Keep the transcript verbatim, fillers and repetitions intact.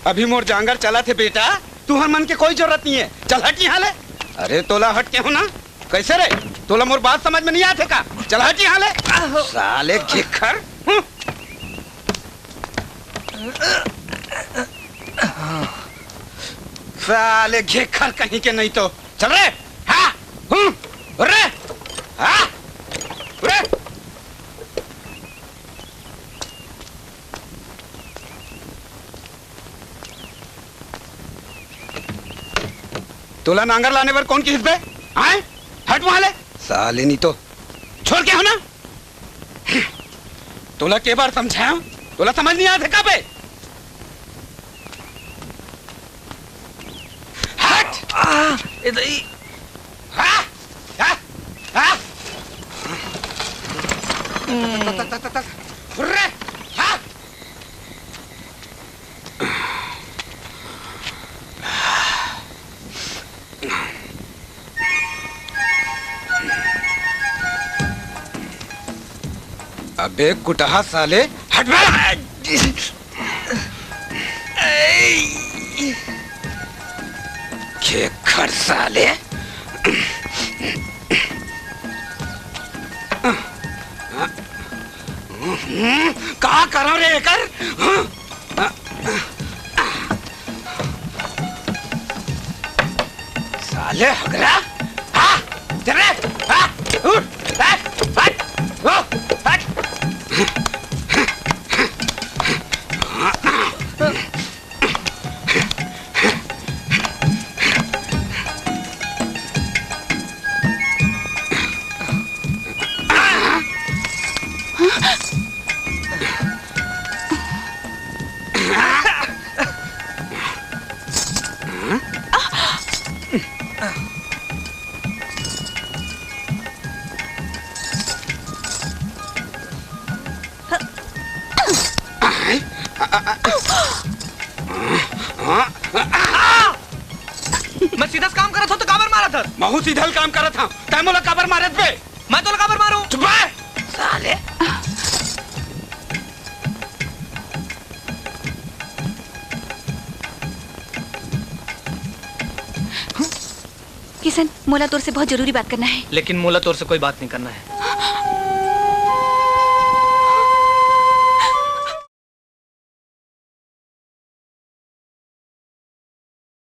अभी मोर जांगर चलत हे बेटा, तुहर मन के कोई जरूरत नहीं है। चल हट यहाँ ले। अरे तोला हट के हो ना, कैसे रे? तोला मोर बात समझ में नहीं आथे का? चल हट यहाँ ले। साले घेखर। हम्म। साले घेखर कहीं के नहीं तो। चल रे। हाँ। हम्म। रे। हाँ। रे। तोला नांगर लाने बर कौन किहिस बे? आय? हट वहां ले। साले नहीं तो। छोड़ के हो ना? तोला के बार समझाया? तोला समझ नहीं आथे का बे? हट! आ, ए दई। आ! आ! आ! हुर्रे! आ! अबे कुटहा साले, हट बे! खेखर साले। का करो रे एकर? साले हगरा, हाँ, चल रे, हाँ, उठ, हट, हट, ओ, हट। मैं सीधा काम करत हूँ तो काबर मारत हस? महू सीधा काम करत हूँ, तै मोला काबर मारत बे? मैं तोला काबर मारूं? चुप बे! साले। किशन, मोला तोर से बहुत जरूरी बात करना है। लेकिन मोला तोर से कोई बात नहीं करना है।